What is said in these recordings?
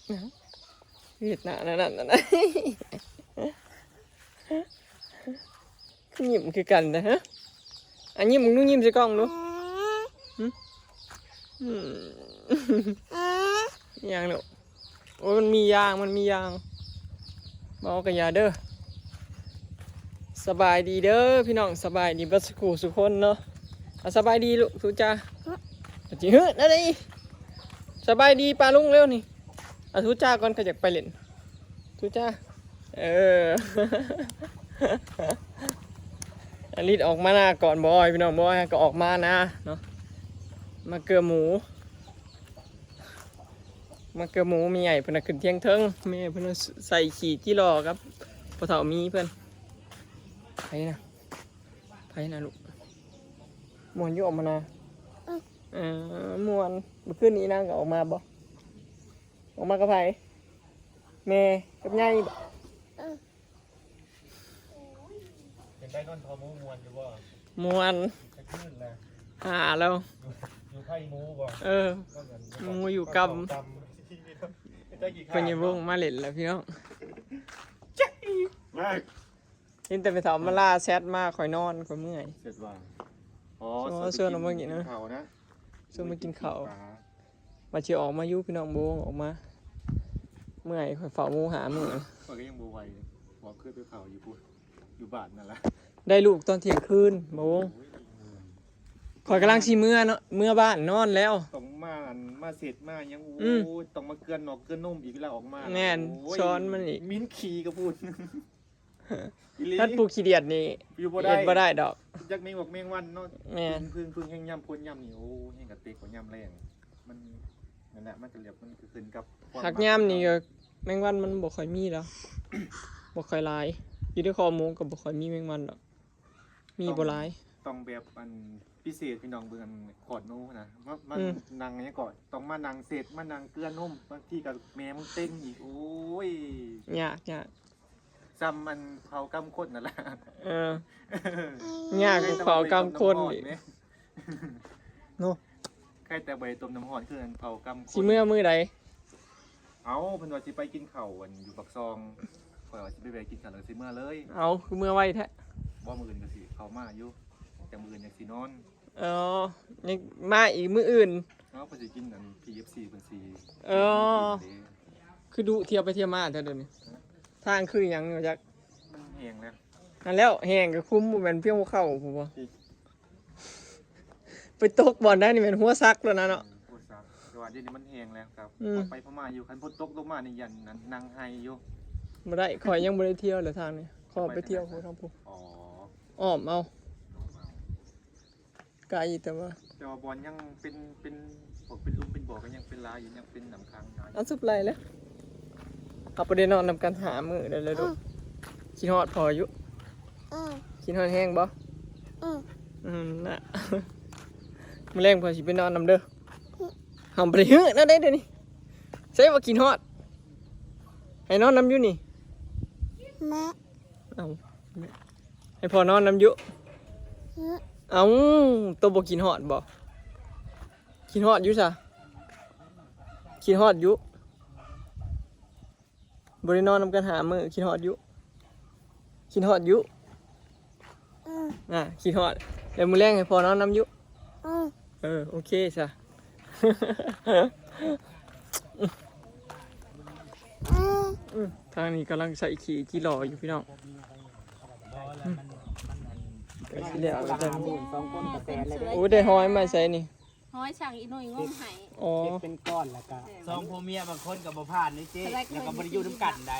ເຮັດໜ້ານັ້ນໆ ນະ ຍິ້ມຄືກັນນະ ຮະ ອ່ະ ຍິ້ມ ດູຍິ້ມໃສ່ກ້ອງດູ ຫຶ ຫຶ ອີຫຍັງລູກ? ໂອ້ຍ ມັນມີຢາງ ມັນມີຢາງ ເວົ້າກະຢ່າເດີ. ສະບາຍດີເດີພີ່ນ້ອງ ສະບາຍດີເບິດສູ່ຄູ່ສູ່ຄົນເນາະ. ອ່ະ ສະບາຍດີລູກ ທູຈ້າ ຊິເຮີດແນວໃດ? ສະບາຍດີປ້າລຸງເລັວນີ້. ອ່ະ ທູຈ້າກ່ອນ ຂ້ອຍຢາກໄປຫຼິ້ນ ທູຈ້າ. ເອີ ອາລິດອອກມານາກ່ອນ ບໍ່ອອຍ ພີ່ນ້ອງ ບໍ່ອອຍກໍອອກມານາເນາະ ມາເກືອໝູ. ມາເກືອໝູ ແມ່ໃຫຍ່ເພິ່ນນະຂຶ້ນທຽງເທິງ ແມ່ເພິ່ນນະໃສ່ຂີ້ຈີ່ຫຼໍ່ກັບພໍ່ເຖົ້າມີເພິ່ນ. ໃຜນະ ໃຜນະລູກ? ມ່ວນຢູ່ອອກມານາ? ເອີ ມ່ວນ. ມື້ຄືນນີ້ນາງກໍອອກມາບໍ່? ອອກມາກັບໃຜ? ແມ່ກັບໃຫຍ່ບໍ່? ເປັນໄດ້ນອນຄອໝູມ່ວນຢູ່ບໍ່? ມ່ວນ ຈັກມື້ແລ້ວ ຫາແລ້ວ ຢູ່ ຢູ່ໃຜໝູບໍ່? ເອີ ໝູຢູ່ກຳ ເພິ່ນຍັງວົງມາຫຼິ້ນແລ້ວພີ່ນ້ອງ. ເຫັນແຕ່ແມ່ເຖົ້າມາລາແຊັດມາ ຂ້ອຍນອນ ຂ້ອຍເມື່ອຍ. ແຊັດວ່າ ອໍ ຊວນອອກມາກິນເນາະ ຊວນມາກິນເຂົ້າ. ວ່າຊິອອກມາຢູ່ພີ່ນ້ອງ ບໍ່ອອກມາ ເມື່ອຍ ຂ້ອຍເຝົ້າໝູຫ້າມື້. ຂ້ອຍກໍຍັງບໍ່ໄຫວ ບອກຄືໄປເຝົ້າຢູ່ພຸ້ນ ຢູ່ບ້ານນັ້ນລະ ໄດ້ລູກຕອນທ່ຽງຄືນ ບໍ່ ຂ້ອຍກຳລັງຊິເມືອເນາະ ເມືອບ້ານນອນແລ້ວ. ຕ້ອງມາ ອັນ ມາເຊັດມາຫຍັງ ໂອ້ຍ ຕ້ອງມາເກືອນນອກເກືອນນົມອີກ ລະອອກມາ ແມ່ນ ຊ້ອນມັນອີກ ມິນຂີ້ກະພຸ້ນ. ອີ່ຫຼີ ຄັນປູກຂີ້ດຽດນີ້ ຢູ່ບໍ່ໄດ້ ເຮັດບໍ່ໄດ້ດອກ ຈັກແມງວັກແມງວັນເນາະ. ແມ່ນ ເພິ່ງ ເພິ່ງແຮງຍາມຄົນຍາມນີ້ ໂອ້ ແຮງກະເຕັກກວ່າຍາມແລງ. ມັນ ນັ້ນແຫຼະ ມັນກະແບບ ມັນກະຂຶ້ນກັບຄວາມ ຮັກຍາມນີ້ກະແມງວັນມັນບໍ່ຄ່ອຍມີແລ້ວ ບໍ່ຄ່ອຍຫຼາຍ. ຢູ່ໃນຄອໝູກະບໍ່ຄ່ອຍມີແມງວັນດອກ ມີບໍ່ຫຼາຍ. ຕ້ອງແບບ ອັນ ພິເສດ ພີ່ນ້ອງ ເບິ່ງ ອັນ ຂອດໜູຫັ້ນນະ ມາ ມາ ອືມ ນັ່ງຫຍັງເກາະ ຕ້ອງມານັ່ງເຊັດ ມານັ່ງເກືອນົມ ບາງທີກະແມ່ມັນເຕັງອີກ ໂອ້ຍ ຍາກ ຍາກ. ຊ່ຳອັນເຜົາກຳຄົນນັ້ນລະ. ເອີ ຍາກກວ່າເຜົາກຳຄົນອີກເນາະ. ໃຄແຕ່ບໍ່ໄດ້ຕົ້ມນ້ຳຮ້ອນຄືອັນເຜົາກຳຄົນ. ຊິເມືອມື້ໃດ? ເອົ້າ ເພິ່ນວ່າຊິໄປກິນເຂົ້າອັນຢູ່ປາກຊ່ອງ ຂ້ອຍວ່າຊິໄປແວ່ກິນເຂົ້າແລ້ວຊິເມືອເລີຍ. ເອົ້າ ຄືເມືອໄວແທ້? ບໍ່ ມື້ອື່ນກະຊິເຂົ້າມາຢູ່ ແຕ່ມື້ອື່ນຍັງຊິນອນ. ອໍ ຍັງມາອີກມື້ອື່ນ. ເອົ້າ ເພິ່ນຊິກິນອັນ ພີເອັຟຊີ ເພິ່ນຊິ. ອໍ ຄືດຸທ່ຽວໄປທ່ຽວມາແທ້ດຽວນີ້. ທາງຄືຫຍັງບໍ່ຈັກ ມັນແຫ້ງແລ້ວ. ຫັ້ນແລ້ວ ແຫ້ງກະຄຸມ ບໍ່ແມ່ນພຽງຫົວເຂົ່າພຸ້ນບໍ່? ໄປຕົກບ່ອນໃດນີ້ແມ່ນຫົວສັກແລ້ວນະເນາະ. ອືມ ຫົວສັກ ແຕ່ວ່າດຽວນີ້ມັນແຫ້ງແລ້ວຄັບ. ອືມ ໄປພະມ້າຢູ່ ຄັນຝົນຕົກລົງມານີ້ຢ້ານນັ້ນ ນັ່ງໄຮ່ຢູ່. ບໍ່ໄດ້ ຂ້ອຍຍັງບໍ່ໄດ້ທ່ຽວເລີຍທາງນີ້ ຂໍໄປທ່ຽວພຸ້ນທາງພຸ້ນ. ອໍ ອ້ອມເອົາ. ໄກແຕ່ວ່າ ແຕ່ວ່າບ່ອນຍັງເປັນ ເປັນ ພວກເປັນຫຼຸມເປັນບໍ່ກະຍັງເປັນຫຼາຍຢູ່ ຍັງເປັນນ້ຳຂັງຫຼາຍ. ເອົາ ສຸບໄຫຼແລ້ວ ເຮົາບໍ່ໄດ້ນອນນຳກັນຫ້າມື້ແລ້ວເດີ. ອືມ ຄິດຮອດພໍ່ຢູ່. ອືມ ຄິດຮອດແຮງບໍ່? ອືມ ອືມ ນະ ມື້ແລງພໍ່ຊິໄປນອນນຳເດີ. ອືມ ເຮົາບໍ່ໄດ້ຮືແນວໃດດຽວນີ້. ໃສວ່າຄິດຮອດ ໃຫ້ນອນນຳຢູ່ນີ້. ເອົ້າ ໃຫ້ພໍ່ນອນນຳຢູ່. ເອົ້າ ໂຕບໍ່ຄິດຮອດບໍ່? ຄິດຮອດຢູ່ຊະ? ຄິດຮອດຢູ່? ບໍ່ໄດ້ນອນນຳກັນຫ້າມື້ ຄິດຮອດຢູ່? ຄິດຮອດຢູ່? ອືມ ອ່າ ຄິດຮອດ. ແລ້ວມື້ແລງໃຫ້ພໍ່ນອນນຳຢູ່? ອືມ ເອີ ໂອເຄຊະ. ອືມ ທາງນີ້ກຳລັງໃສ່ຂີ້ຈີ່ຫຼໍ່ຢູ່ພີ່ນ້ອງ. ອືມ ໃກ້ຊິແລ້ວແລ້ວ. ໂອ້ ໄດ້ຫອຍມາໃສ່ນີ້. ຫອຍຊ່າງອີ່ໜຸ່ຍງົມໃຫ້. ອໍ ເກັບເປັນກ້ອນແລ້ວກະ ສອງຜົວເມຍບາງຄົນກະບໍ່ຜ່ານເດ້ເຈ້ ແລ້ວກະບໍ່ໄດ້ຢູ່ນຳກັນໃດ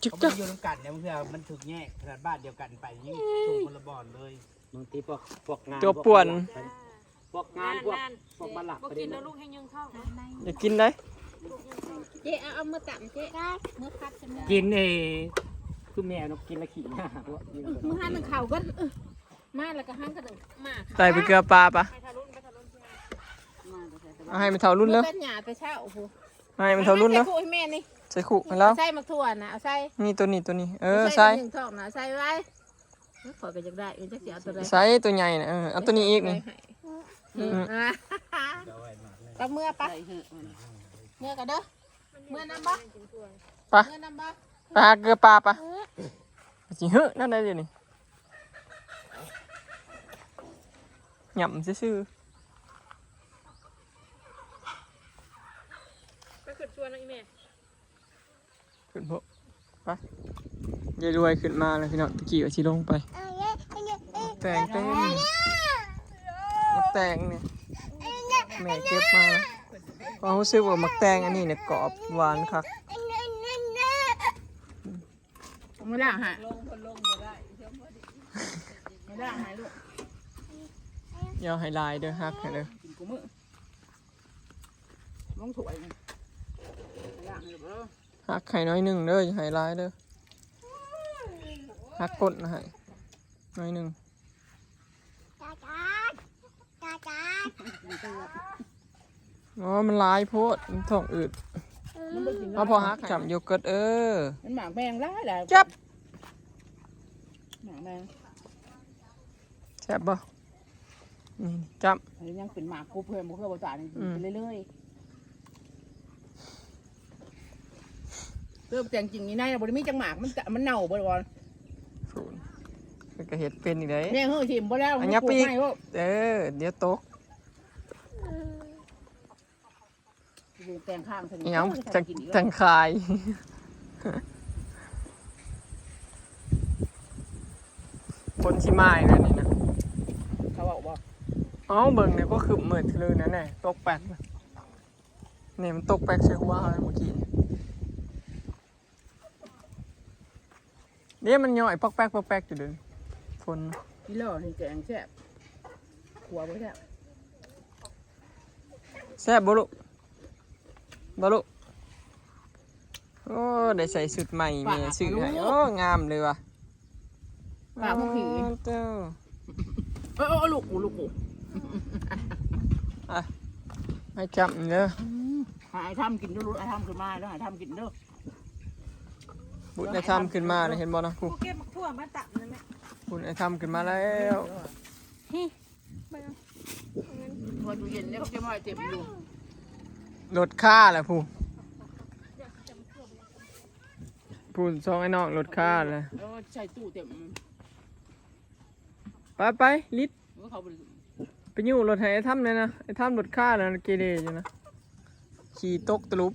໋. ບໍ່ໄດ້ຢູ່ນຳກັນໃດ໋ ບາງເທື່ອມັນທຸກແຍກ ຂະໜາດບ້ານດຽວກັນໄປຍັງສົ່ງຄົນລະບ່ອນເລີຍ. ບາງທີພວກ ພວກງານ ຕົວປ່ວນ ພວກງານ ພວກ ພວກມາລັກ ບໍ່ກິນແລ້ວລູກແຮງຍືງທ້ອງ. ຢາກກິນໃດ໋. ເຈ້ ເອົາ ເອົາມືຕຳເຈ້ ມືຜັດ. ກິນເອ ຄືແມວເນາະ ກິນແລ້ວຂີ້ໜ້າ. ມື້ຫັ້ນໜຶ້ງເຂົ້າກ່ອນ ມາແລ້ວກະຫັ້ນກະໜຶ້ງໝາກ ໄປ ໄປເກືອປາປະ. ເອົາໃຫ້ແມ່ເຖົ້າລຸ້ນເດີ ເປັນຫຍ້າແຕ່ເຊົ້າພຸ້ນ. ໃຫ້ແມ່ເຖົ້າລຸ້ນເດີ ໃສ່ຄຸໃຫ້ແມ່ນີ້ ໃສ່ຄຸໃຫ້ລາວ. ໃສ່ໝາກຖົ່ວນະ ເອົາໃສ່ ນີ້ ໂຕນີ້ ໂຕນີ້ ເອີ ໃສ່ ໃສ່ໜຶ້ງທ້ອງນະ ໃສ່ໄວ້. ຂ້ອຍກະຢາກໄດ້ ຈັກຊິເອົາໂຕໃດ ໃສ່ໂຕໃຫຍ່ນະ. ເອີ ເອົາໂຕນີ້ອີກນີ້. ອືມ ອືມ ອືມ ອືມ ກັບເມືອປະ ເມືອກະເດີ. ເມືອນຳບໍ່? ໄປ ເມືອນຳບໍ່? ໄປຫາເກືອປ່າໄປ. ຊິຫຶນັ້ນໄດ້ດຽວນີ້ ຫຍ້ຳຊື່ໆ. ໄປຂຶ້ນສວນນະອີ່ແມ່. ຂຶ້ນພຸ້ນ ໄປ. ຍາຍລວຍຂຶ້ນມາແລ້ວພີ່ນ້ອງ ຕະກີ້ວ່າຊິລົງໄປ. ໝາກແຕງເຕັມ ໝາກແຕງນີ້ ແມ່ເກັບມາ. ຄວາມຮູ້ສຶກວ່າໝາກແຕງອັນນີ້ນີ້ກອບຫວານຄັກ. ມາລ້າງໃຫ້ ມາລ້າງໃຫ້ລູກ. ຢ່າໃຫ້ຫຼາຍເດີ ຫັກໃຫ້ເດີ ກິນຄູ່ມື້. ລົງຖ້ວຍນີ້ ລ້າງໃຫ້ລູກເດີ. ຫັກໃຫ້ໜ້ອຍໜຶ່ງເດີ ຢ່າໃຫ້ຫຼາຍເດີ. ຫັກກົ້ນໃຫ້ໜ້ອຍໜຶ່ງ. ອໍ ມັນຫຼາຍໂພດ ມັນທ້ອງອືດ. ມັນບໍ່ກິນ ມາພໍຫັກ ຈ້ຳໂຢເກີດເອີ. ມັນໝາກແມງຫຼາຍໆ ຈັບ ໝາກແມງ. ແຊບບໍ່? ນີ້ຈ້ຳ ເອີ ຍັງເປັນໝາກກົບເພື່ອນ ບໍ່ຄືບໍ່ຕາຍ ອືມ ກິນໄປເລື້ອຍໆ. ເກີບແຕງຈິງນີ້ນາຍ ບໍ່ໄດ້ມີຈັກໝາກ ມັນ ມັນເນົ່າເບິດກ່ອນ. ເພິ່ນກໍເຮັດເປັນອີກເດ້ ແມ່ເຮີ້ຖິ້ມບໍ່ແລ້ວ. ອັນນີ້ ມັນປູກໃໝ່ໂລດ. ເອີ ດຽວຕົກ. ແຕງຂ້າງ ອີຫຍັງ ແຕງ ແຕງຄາຍ. ຝົນຊິມາອີກແລ້ວນີ້ນະ ເຂົາເວົ້າບໍ່? ເອົ້າ ເບິ່ງແດ່ ກໍຄຶບມືດຄືນັ້ນແຫຼະ ຕົກແປັກ. ນີ້ມັນຕົກແປັກໃສ່ຫົວເຮົາເມື່ອກີ້. ເດ້ ມັນຍ້ອຍປອກແປກປອກແປກຢູ່ເດີ ຝົນ. ອີ່ຫຼໍ່ນີ້ແກງແຊບ ຂົ້ວບໍ່ແຊບ. ແຊບບໍ່ລູກ? ບໍ່ລູກ? ໂອ້ ໄດ້ໃສ່ຊຸດໃໝ່ແມ່ຊື້ໃຫ້. ໂອ້ ງາມເລີຍວ່າ ປາກໝູ່ຂີ້. ອໍ ເຈົ້າ ເອີ ເອີ ລູກກູ ລູກກູ. ອ່ະ ໃຫ້ຈ້ຳເດີ. ອືມ ໃຫ້ອ້າຍທຳກິນເດີລູກ ອ້າຍທຳຂຶ້ນມາເດີ ໃຫ້ທຳກິນເດີ. ບຸດໄດ້ທຳຂຶ້ນມາເລີຍ ເຫັນບໍ່ນະ ຜູ້ ຜູ້ເກັບໝາກຖົ່ວມາຕຳນັ້ນແຫຼະ. ບຸດໄດ້ທຳຂຶ້ນມາແລ້ວ. ຮອດຕູ້ເຢັນເດ້ ເຂົາເກັບມາໄວ້ເຕັມຢູ່. ລົດຄາແຫຼະຜູ້ ຜູ້ສອງໄອ້ນ້ອງລົດຄາແຫຼະ. ເອີ ໃສ່ຕູ້ເຕັມ. ໄປໆ ລິດ ເອີ ເຂົາບໍ່ໄດ້ ໄປຍູ້ລົດໃຫ້ໄອ້ທຳແດ່ນະ ໄອ້ທຳລົດຄາແລ້ວ ເກເລຢູ່ນະ ຂີ່ຕົກຕະຫຼຸບ.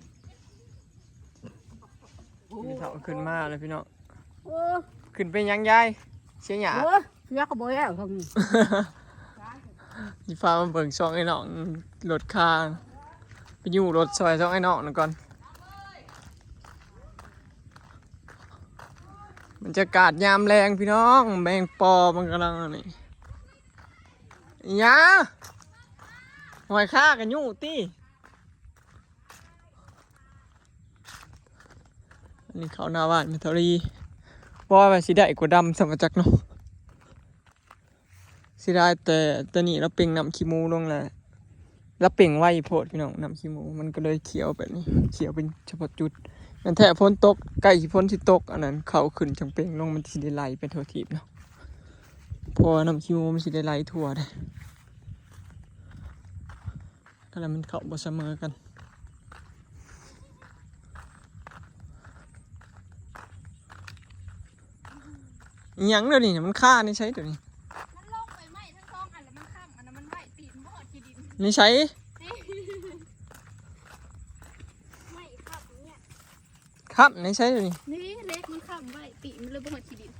ໂອ້ ເຖົ້າຂຶ້ນມາແລ້ວພີ່ນ້ອງ. ໂອ້ ຂຶ້ນໄປຫຍັງຍາຍ? ເສຍຫຍ້າ. ໂອ້ ເສຍກໍບໍ່ແລ້ວຊ່ຳນີ້. ຊິພາມາເບິ່ງຊ່ອງໄອ້ນ້ອງລົດຄາ ໄປຍູ້ລົດຊ່ອຍຊ່ອງໄອ້ນ້ອງນັ້ນກ່ອນ. ບັນຍາກາດຍາມແລງພີ່ນ້ອງ ແມງປອມັນກຳລັງອັນນີ້. ອີຫຍັງ? ຫອຍຄາກະຍູ້ຕິ. ອັນນີ້ເຂົ້າໜ້າບ້ານແມ່ທະວີ ບໍ່ວ່າຊິໄດ້ກວ່າດຳສ່ຳວ່າຈັກເນາະ. ເສຍດາຍແຕ່ ແຕ່ນີ້ລາວເປັ່ງນ້ຳຂີ້ໝູລົງແລ້ວ ລາວເປັ່ງໄວໂພດພີ່ນ້ອງ ນ້ຳຂີ້ໝູມັນກໍເລີຍຂຽວແບບນີ້ ຂຽວເປັນສະເພາະຈຸດ. ແມ່ນແທ້ ຝົນຕົກ ໃກ້ຝົນຊິຕົກ ອັນນັ້ນ ເຂົ້າຂຶ້ນຈັ່ງເປັ່ງລົງ ມັນຊິໄດ້ໄຫຼໄປທົ່ວທີບເນາະ ເພາະວ່ານ້ຳຂີ້ໝູມັນຊິໄດ້ໄຫຼທົ່ວເດ້. ກໍແລ້ວມັນເຂົ້າບໍ່ສະເໝີກັນ. ອີຫຍັງດຽວນີ້ ມັນຄາໃນໃສຕົວນີ້? ມັນລົງໄປໄມ້ທັງສອງອັນ ແລ້ວມັນຄ້ຳ ອັນນັ້ນມັນໄຫວ້ຕີນບໍ່ຮອດຂີ້ດິນ ໃນໃສ? ນີ້ ໄມ້ຄ້ຳນີ້ ຄ້ຳໃນໃສຕົວນີ້? ນີ້ເຫຼັກມັນຄ້ຳໄວ້ ຕີນມັນເລີຍບໍ່ຮອດຂີ້ດິນ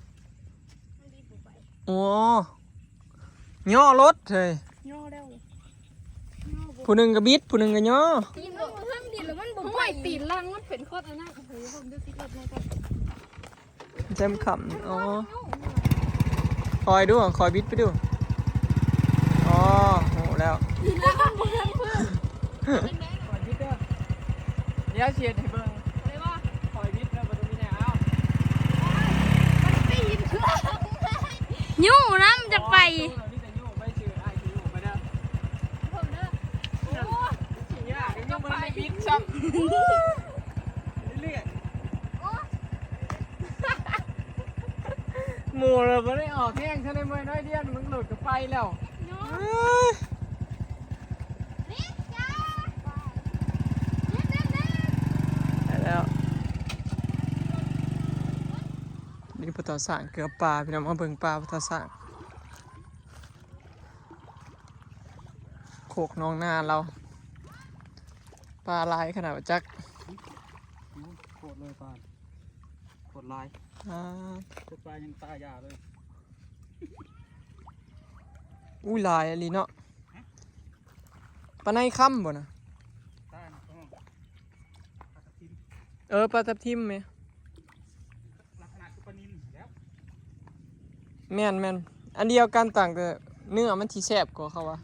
ມັນດີດບໍ່ໄປ. ໂອ້ ຍໍລົດເຮີ້ຍ ຍໍແລ້ວ ຍໍບໍ່ ຜູ້ໜຶ່ງກໍບິດ ຜູ້ໜຶ່ງກໍຍໍ. ຕີນບໍ່ເທິງດິນ ແລ້ວມັນບໍ່ໄປ ໂອ້ຍ ຕີນຫຼັງມັນເປັນຄອດອັນນັ້ນ. ໂອ້ໂຫ ເບິ່ງດູຕິດລົດມາກ່ອນ ແຈມຂຳ. ອໍ ຄ່ອຍດູ ຄ່ອຍບິດໄປດູ. ອໍ ຮູ້ແລ້ວ ດີແລ້ວມັນບໍ່ເທິງພື້ນ. ຄ່ອຍບິດເດີ ດຽວຊິເຮັດໃຫ້ເບິ່ງ. ຄ່ອຍບິດເດີ ບໍ່ຕ້ອງມີຫຍັງ. ເອົາ ຕີນເຖື່ອງ ຍູ້ນຳຈະໄປ. ໝູ່ລະບໍ່ໄດ້ອອກແຮງ ທັນໄດ້ເມື່ອຍນ້ອຍດຽວ ມັນໂຫຼດກໍໄປແລ້ວ. ເອີ ນີ້ຈ້າ ນີ້ ນີ້ ນີ້ ນີ້ ຢູ່ ພໍ່ເຖົ້າຊ້າງເກືອປາ ພີ່ນ້ອງ ມາເບິ່ງປາພໍ່ເຖົ້າຊ້າງ ໂຄກໜອງນາລາວ ປາຫຼາຍຂະໜາດວ່າຈັກ ໂຄດເລີຍປາ ໂຄດຫຼາຍ ອ່າ ໂຄດປາຍັງຕາຢາເລີຍ ອຸ້ຍ ຫຼາຍອີ່ຫຼີເນາະ ປາໄນຄຳບໍ່ນະ ປາ ເອີ ປາທັບທິມແມ ລັກສະນະຄືປານິນແລ້ວ ແມ່ນໆ ອັນດຽວກັນ ຕ່າງແຕ່ເນື້ອມັນຊິແຊບກວ່າ ເຂົາວ່າ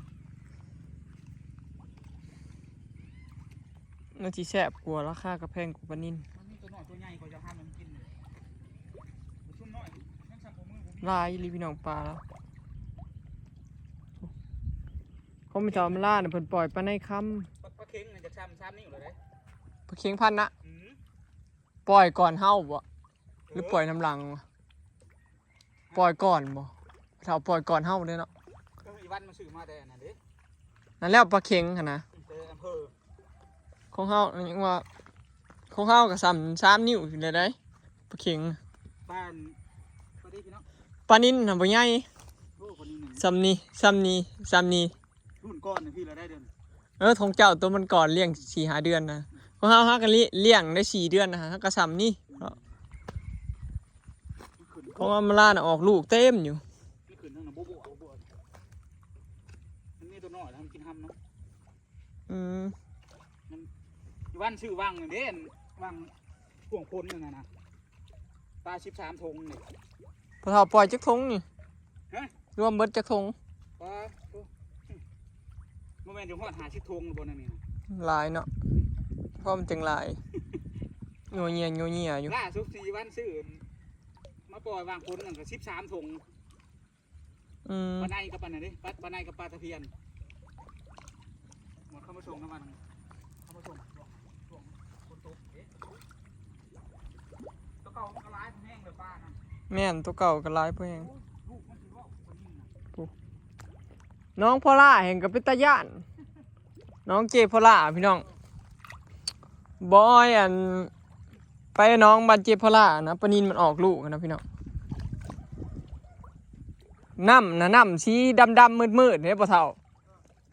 ມັນຊິແຊບກວ່າ ລາຄາກໍແພງກວ່າປານິນ ມັນມີຕົວນ້ອຍຕົວໃຫຍ່ກໍຢາກໃຫ້ມັນກິນ ຊຸມນ້ອຍມັນຊ້ຳບໍ່ມືບໍ່ມີ ຫຼາຍອີ່ຫຼີພີ່ນ້ອງປາລາວ ຂອງແມ່ເຖົ້າອຳມາລານະ ເພິ່ນປ່ອຍປາໄນຄຳ ປາ ປາເຂັງນະ ຈະຊ້ຳສາມນິ້ວແລ້ວເດ້ ປາເຂັງພັນນະ ອືມ ປ່ອຍກ່ອນເຮົາບໍ່ ເອີ ຫຼືປ່ອຍນຳຫຼັງວະ ປ່ອຍກ່ອນບໍ່ ເຖົ້າປ່ອຍກ່ອນເຮົາເດ້ເນາະ ເອີ ອີວັນມາຊື້ມາແຕ່ອັນນັ້ນເດ້ ນັ້ນແຫຼະປາເຂັງຫັ້ນນະ ແຕ່ອຳເພີ ຂອງເຮົາຍັງວ່າ ຂອງເຮົາກໍຊ້ຳສາມນິ້ວຢູ່ແລ້ວໃດ ປາເຂັງ ປາ ປານີ້ພີ່ນ້ອງ ປານິນນະບໍ່ໃຫຍ່ ໂອ້ ປານິນນັ້ນ ສ່ຳນີ້ ສ່ຳນີ້ ສ່ຳນີ້ ລຸ້ນກ່ອນນະພີ່ລະໄດ້ເດືອນ ເອີ ຂອງເຈົ້າໂຕມັນກ່ອນລ້ຽງສີ່ຫ້າເດືອນນະ ຂອງເຮົາ ເຮົາກໍລ້ຽງໄດ້ສີ່ເດືອນນະ ເຮົາກໍສ່ຳນີ້ເນາະ ຂອງອຳມາລານະອອກລູກເຕັມຢູ່ ມັນຂຶ້ນທາງນັ້ນ ບໍ່ ບໍ່ ບໍ່ ມັນມີຕົວນ້ອຍ ມັນກິນຮຳເນາະ ອືມ ມັນຢູ່ບ້ານຊື່ວັງນັ້ນເດ້ ວັງ ຊ່ວງຝົນນັ້ນນະ ປາສິບສາມຖົງນີ້ ພໍ່ເຖົ້າປ່ອຍຈັກຖົງນີ້ ຮະ ລວມເບິດຈັກຖົງ ປາ ໂອ້ ບໍ່ແມ່ນຈະຮອດຫ້າສິບຖົງບໍ່ນັ້ນນີ້ນະ ຫຼາຍເນາະ ພໍມັນຈັ່ງຫຼາຍ ໂຍເຍໂຍເຍຢູ່ ລ່າສຸດສີ່ວັນຊື້ ມາປ່ອຍວາງຝົນນັ້ນກໍສິບສາມຖົງ ອືມ ປາໄນກັບປານັ້ນເດ້ ປາ ປາໄນກັບປາຕະພຽນ ໝົດເຂົ້າມາສົ່ງນຳມັນ ເຂົ້າມາສົ່ງຊ່ວງ ຊ່ວງຝົນຕົກເດ້ ຕົວເກົ່າມັນກໍຫຼາຍແຮງເລີຍປານະ ແມ່ນ ຕົວເກົ່າກໍຫຼາຍແຮງ ໂອ້ຍ ລູກມັນຊິເວົ້າປານນີ້ນະ ໂອ້ ນ້ອງໂພລ່າແຮ່ງກໍເປັນຕາຢ້ານ ນ້ອງເຈໂພລ່າພີ່ນ້ອງ ບອຍ ອັນ ໄປໜອງບ້ານເຈໂພລ່ານະ ປານິນມັນອອກລູກນະພີ່ນ້ອງ ນ້ຳນະ ນ້ຳສີດຳໆມືດໆເດ້ພໍ່ເຖົ້າ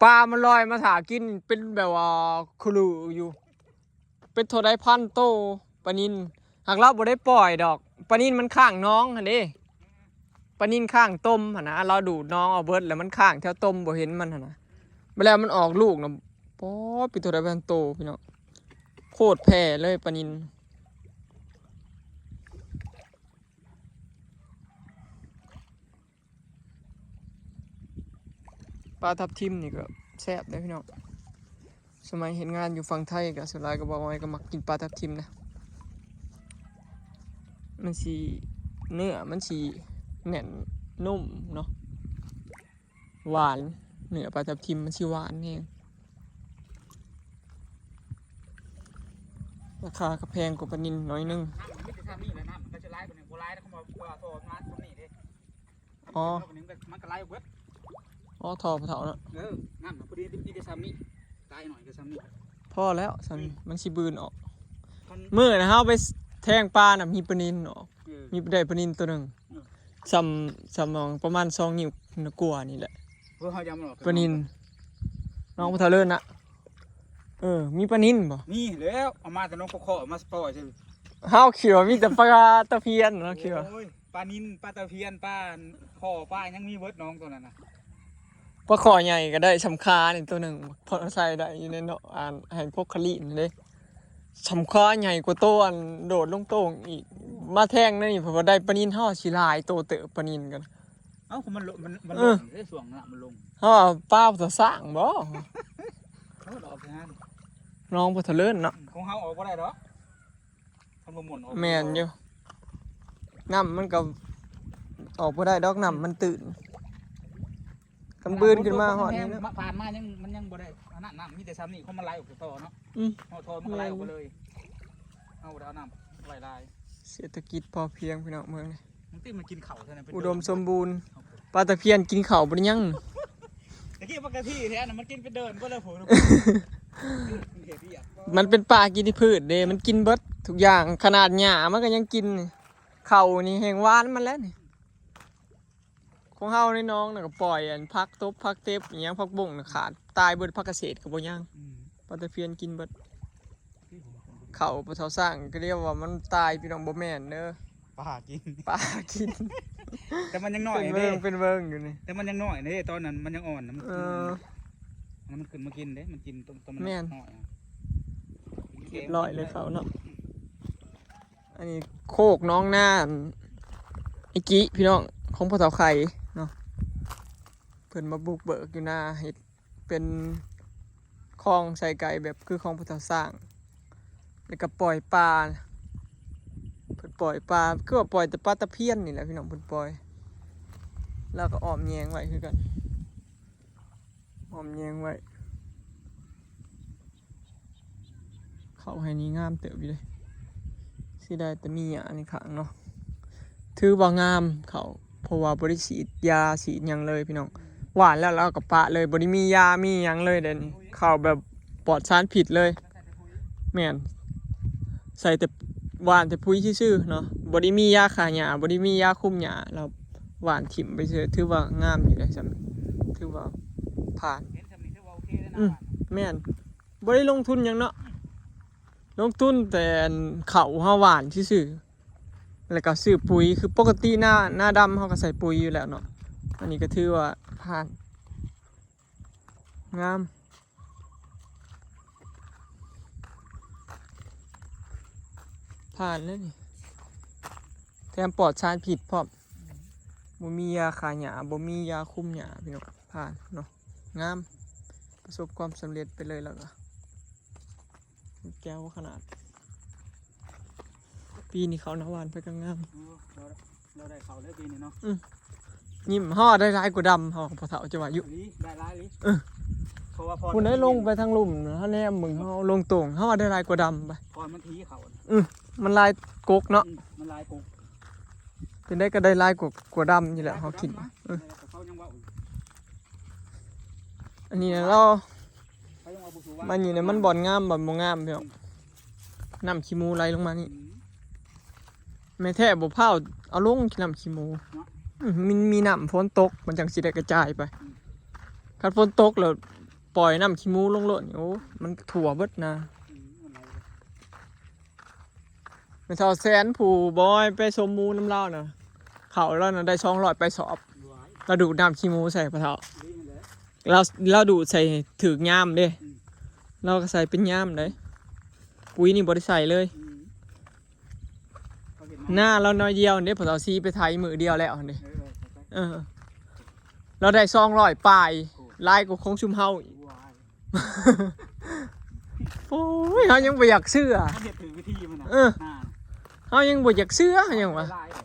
ປາມັນລອຍມາຖ້າກິນເປັນແບບວ່າຄະລືຢູ່ ເປັນເທົ່າໃດພັນໂຕປານິນ ຫາກລາວບໍ່ໄດ້ປ່ອຍດອກ ປານິນມັນຄ້າງໜອງຫັ້ນເດ້ ປານິນຄ້າງຕົມຫັ້ນນະ ລາວດູດໜອງເອົາເບິດ ແລ້ວມັນຄ້າງແຖວຕົມ ບໍ່ເຫັນມັນຫັ້ນນະ ບາດແລ້ວມັນອອກລູກນະ ປອດ ເປັນເທົ່າໃດພັນໂຕພີ່ນ້ອງ ໂຄດແຜ່ເລີຍປານິນ ປາທັບທິມນີ້ກໍແຊບເດ້ພີ່ນ້ອງ ສະໄໝເຮັດງານຢູ່ຝັ່ງໄທກໍສ່ວນຫຼາຍກໍບອກວ່າກໍມັກກິນປາທັບທິມນະ ມັນຊິ ເນື້ອມັນຊິແໜ້ນນຸ້ມເນາະ ຫວານ ເນື້ອປາທັບທິມມັນຊິຫວານແຮງ ລາຄາກໍແພງກວ່າປານິນໜ້ອຍໜຶ່ງ ນ້ຳມັນມີແຕ່ຊ່ຳນີ້ແຫຼະ ນ້ຳມັນກໍຊິຫຼາຍກວ່ານີ້ ບໍ່ຫຼາຍແລ້ວ ເຂົາບອກວ່າພໍປະມານຊ່ຳນີ້ເດ້ ອໍ ມັນກໍໄຫຼເບິດ ອໍ ທໍ່ເຖົ້າເນາະ ເອີ ນ້ຳພໍດີມີແຕ່ຊ່ຳນີ້ ຫຼາຍໜ້ອຍກໍຊ່ຳນີ້ ພໍແລ້ວຊ່ຳນີ້ ອືມ ມັນຊິບືນອອກ ມື້ນະເຮົາໄປແທງປານະ ມີປານິນອອກ ເອີ ມີ ໄດ້ປານິນໂຕໜຶ່ງ ເອີ ຊ່ຳ ຊ່ຳປະມານສອງນິ້ວກວ່ານີ້ແຫຼະ ເອີ ເຮົາຍັງບໍ່ອອກ ປານິນ ນ້ອງບໍ່ເທົ່າເລີນນະ ເອີ ມີປານິນບໍ່ ມີແລ້ວ ເອົາມາແຕ່ໜອງຄໍ້ເອົາມາປ່ອຍຊື່ ເຮົາຄິດວ່າມີແຕ່ປາຕະພຽນ ເຮົາຄິດວ່າ ໂອ້ຍ ປານິນ ປາຕະພຽນ ປາຄໍ້ ປາຫຍັງມີເບິດໜອງໂຕນັ້ນນະ ປາຄໍ້ໃຫຍ່ກໍໄດ້ຊ່ຳຄານີ້ໂຕໜຶ່ງ ພໍໃສ່ໄດ້ຢູ່ໃນເນາະ ອັນ ໃຫ້ພວກຄະລີນເດ້ ຊ່ຳຄາໃຫຍ່ກວ່າໂຕອັນໂດດລົງໂຕ່ງອີກ ມາແທງໃນນີ້ ເພາະວ່າໄດ້ປານິນ ເຮົາຊິຫຼາຍໂຕເຕີບປານິນກັນ ເອົ້າ ມັນລົງ ມັນ ມັນ ເອີ ລົງເດ້ ຊ່ວງນ້ຳມັນລົງ ເຮົາວ່າປາບໍ່ເທົ່າຊ້າງບໍ່ ເອີ ອອກງານ ນ້ອງບໍ່ເທົ່າເລີນເນາະ ອືມ ຂອງເຮົາອອກບໍ່ໄດ້ດອກ ຄັນບໍ່ມ່ວນອອກ ແມ່ນຢູ່ ນ້ຳມັນກໍອອກບໍ່ໄດ້ດອກ ນ້ຳມັນຕື້ນ ຄັນບືນຂຶ້ນມາຮອດນີ້ເນາະ ຜ່ານມາຍັງ ມັນຍັງບໍ່ໄດ້ອັນນັ້ນ ນ້ຳມີແຕ່ຊ່ຳນີ້ ເພາະມັນໄຫຼອອກຈາກທໍ່ເນາະ ອືມ ເຮົາທໍ່ມັນກໍໄຫຼອອກໄປເລີຍ ເຮົາບໍ່ໄດ້ເອົານ້ຳໄວ້ຫຼາຍ ເສດຖະກິດພໍພຽງພີ່ນ້ອງເມືອງນີ້ ມັນຕິມາກິນເຂົ້າເທົ່ານັ້ນ ອຸດົມສົມບູນ ປາຕະພຽນກິນເຂົ້າບໍ່ໄດ້ຫຍັງ ຕະກີ້ປະກະທີແທ້ນະ ມັນກິນເປັນເດີ່ນເບິດແລ້ວໂຫ ມັນເຮັດວຽກ ມັນເປັນປາກິນພືດເດ້ ມັນກິນເບິດທຸກຢ່າງ ຂະໜາດຫຍ້າມັນກໍຍັງກິນ ເຂົ້ານີ້ແຮງຫວານມັນແຫຼະນີ້. ຂອງເຮົາໃນໜອງນະກໍປ່ອຍອັນຜັກຕົບ ຜັກເຕັບ ອີ່ຫຍັງ ຜັກບົ້ງນະຂາດຕາຍເບິດ ຜັກກະເສດກໍບໍ່ຍັງ. ອືມ ປາຕະພຽນກິນເບິດ. ເຂົ້າປະເຖົາຊ້າງກໍລຽກວ່າມັນຕາຍ ພີ່ນ້ອງ ບໍ່ແມ່ນເດີ ປາກິນ ປາກິນ. ແຕ່ມັນຍັງນ້ອຍເດ້ ເປັນເວີງ ເປັນເວີງຢູ່ນີ້ ແຕ່ມັນຍັງນ້ອຍເດ້ ຕອນນັ້ນມັນຍັງອ່ອນນະ ມັນ ເອີ ມັນຂຶ້ນມາກິນເດ້ ມັນກິນຕອນ ຕອນມັນ ແມ່ນ ນ້ອຍອະ. ຮຽບຮ້ອຍເລີຍເຂົ້າເນາະ. ອັນນີ້ໂຄກໜອງນາ ອັນ ໄອ້ກີ້ ພີ່ນ້ອງ ຂອງພໍ່ເຖົ້າໄຂ່ເນາະ. ເພິ່ນມາບຸກເບີກຢູ່ນາ ເຮັດເປັນຄອງໃສ່ໄກ່ແບບຄືຂອງພໍ່ເຖົ້າຊ້າງ ແລ້ວກໍປ່ອຍປາ. ເພິ່ນປ່ອຍປາ ຄືວ່າປ່ອຍແຕ່ປາຕະພຽນນີ້ແຫຼະ ພີ່ນ້ອງ ເພິ່ນປ່ອຍ. ລາວກໍອ້ອມແຍງໄວ້ຄືກັນ ອ້ອມແຍງໄວ້. ເຂົ້າໄຮ່ນີ້ງາມເຕີບຢູ່ເດ້ ເສຍດາຍແຕ່ມີຫຍ້າໃນຂ້າງເນາະ. ຖືວ່າງາມເຂົ້າ ເພາະວ່າບໍ່ໄດ້ສີດຢາສີດຫຍັງເລີຍ ພີ່ນ້ອງ. ຫວ່ານແລ້ວລາວກໍປະເລີຍ ບໍ່ໄດ້ມີຢາມີຫຍັງເລີຍເດ້ນີ້. ເຂົ້າແບບປອດສານພິດເລີຍ. ແມ່ນ ໃສ່ແຕ່ ຫວ່ານແຕ່ປຸຍຊື່ໆເນາະ ບໍ່ໄດ້ມີຢາຂ້າຫຍ້າ ບໍ່ໄດ້ມີຢາຄຸມຫຍ້າ ລາວຫວ່ານຖິ້ມໄປຊື່ ຖືວ່າງາມຢູ່ເດ້ ສ່ຳນີ້ຖືວ່າຜ່ານ. ເຫັນສ່ຳນີ້ຖືວ່າໂອເຄແລ້ວນະ. ອືມ ແມ່ນ ບໍ່ໄດ້ລົງທຶນຫຍັງເນາະ ລົງທຶນແຕ່ເຂົ້າເຮົາຫວ່ານຊື່ໆ ແລ້ວກໍຊື້ປຸຍ ຄືປົກກະຕິນາ ນາດຳເຮົາກໍໃສ່ປຸຍຢູ່ແລ້ວເນາະ. ອັນນີ້ກໍຖືວ່າຜ່ານ ງາມ ຜ່ານເລີຍນີ້ ແຖມປອດສານພິດພ້ອມ ບໍ່ມີຢາຂ້າຫຍ້າ ບໍ່ມີຢາຄຸມຫຍ້າ ພີ່ນ້ອງ. ຜ່ານເນາະ ງາມ ປະສົບຄວາມສຳເລັດໄປເລີຍ ແລ້ວກໍແຈ່ວຂະໜາດ. ປີນີ້ເຂົ້ານາຫວ່ານໄປກໍງາມ. ເອີ ລາວ ລາວໄດ້ເຂົ້າເລີຍປີນີ້ເນາະ. ອືມ ຍິ້ມ ເຮົາໄດ້ຫຼາຍກວ່າດຳ ເຮົາ ພໍ່ເຖົ້າຈະວ່າຢູ່ ອີ່ຫຼີ ໄດ້ຫຼາຍອີ່ຫຼີ. ເອີ ເພາະວ່າພໍ ພຸ້ນໄດ້ລົງໄປທາງລຸ່ມ ເຮົາແນມເບິ່ງ ເຮົາລົງໂຕ່ງ ເຮົາວ່າໄດ້ຫຼາຍກວ່າດຳໄປ ເພາະມັນຖີເຂົ້າ. ອືມ ມັນຫຼາຍກົກເນາະ. ອືມ ມັນຫຼາຍກົກ ຈັ່ງໃດກໍໄດ້ຫຼາຍກວ່າ ກວ່າດຳຢູ່ແຫຼະ ເຮົາຄິດ. ເອີ ເຂົາຍັງເວົ້າຢູ່ ອັນນີ້ນະ ລາວ ມານີ້ນະ ມັນບ່ອນງາມ ບ່ອນບໍ່ງາມ ພີ່ນ້ອງ. ນ້ຳຂີ້ໝູໄຫຼລົງມານີ້ ອືມ ແມ່ນແທ້ບໍ່ພາວເອົາລົງ ນ້ຳຂີ້ໝູເນາະ. ອືມ ມັນມີນ້ຳຝົນຕົກ ມັນຈັ່ງຊິໄດ້ກະຈາຍໄປ. ອືມ ຄັນຝົນຕົກແລ້ວປ່ອຍນ້ຳຂີ້ໝູລົງໂລດນີ້ ໂອ້ ມັນຖ້ວມເບິດນາ. ອືມ ມັນໄຫຼ ແມ່ເຖົ້າແສນ ຜູ້ບອຍໄປຊົມໝູນຳລາວນະ ເຂົ້າລາວນະໄດ້ສອງຮ້ອຍປາຍສອບ. ລາວດູດນ້ຳຂີ້ໝູໃສ່ພໍ່ເຖົ້າ ລາວ ລາວດູດໃສ່ຖືກຍາມເດ້. ອືມ ລາວກໍໃສ່ເປັນຍາມເດ້ ປຸຍນີ້ບໍ່ໄດ້ໃສ່ເລີຍ. ອືມ ນາລາວໜ້ອຍດຽວເດ້ ພໍ່ເຖົ້າຊີໄປໄຖມື້ດຽວແລ້ວຫັ້ນເດ້. ເອີ ເອີ ລາວໄດ້ສອງຮ້ອຍປາຍ ໂອ້ ຫຼາຍກວ່າຂອງຊຸມເຮົາອີກ. ໂອ້ຍ ເຮົາຍັງບໍ່ຢາກເຊື່ອ ເຮົາເຮັດຖືກວິທີມັນນະ. ເອີ ນາ ເຮົາຍັງບໍ່ຢາກເຊື່ອຫຍັງວະ ຫຼາຍເດ້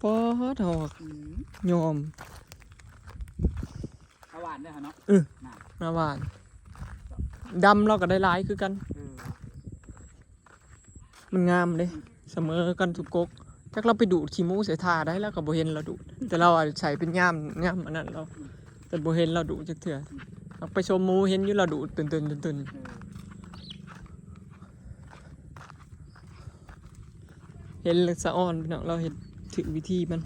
ປາດ ເຮົາ ອືມ ຍອມ ເອົາຫວ່ານເດີເຮົາເນາະ. ອືມ ນາ ນາຫວ່ານ ດຳລາວກໍໄດ້ຫຼາຍຄືກັນ. ເອີ ມັນງາມເດ້ ອືມ ສະເໝີກັນທຸກກົກ. ຈັກລາວໄປດູດຂີ້ໝູໃສ່ທ່າໃດ ລາວກໍບໍ່ເຫັນລາວດູດ ແຕ່ລາວໃສ່ເປັນຍາມ ຍາມອັນນັ້ນລາວ ອືມ ແຕ່ບໍ່ເຫັນລາວດູດຈັກເທື່ອ. ອືມ ໄປຊົມໝູເຫັນຢູ່ລາວດູດຕື່ນໆໆໆ. ເອີ ເຫັນແລ້ວສະອອນພີ່ນ້ອງ ລາວເຮັດຖືກວິທີມັນ.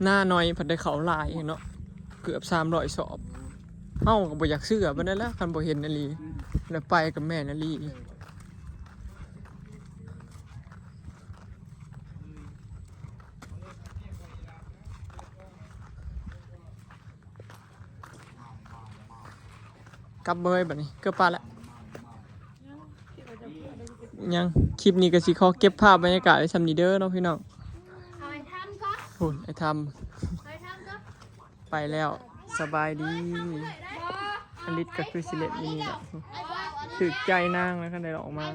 ນາໜ້ອຍພັດໄດ້ເຂົ້າຫຼາຍເນາະ ເກືອບສາມຮ້ອຍສອບ. ເຮົາກໍບໍ່ຢາກເຊື່ອປານໃດແຫຼະ ຄັນບໍ່ເຫັນອີ່ຫຼີ ອືມ ແລ້ວໄປກໍແມ່ນອີ່ຫຼີ. ເອີ ກັບເບີດບັດນີ້ ເກືອບປາດແລ້ວ. ຍັງ ຄລິບນີ້ກໍຊິຂໍເກັບພາບບັນຍາກາດໄວ້ສ່ຳນີ້ເດີເນາະພີ່ນ້ອງ. ເອົາໄອ້ທຳກ່ອນ ພຸ້ນ ໄອ້ທຳ ເອົາໄອ້ທຳກ່ອນ ໄປແລ້ວ ສະບາຍດີ. ອາລິດກໍຄືຊິເຫຼັ້ນຢູ່ນີ້ແຫຼະ ຖືກໃຈນາງແລ້ວ ຄັນໄດ້ອອກມາ.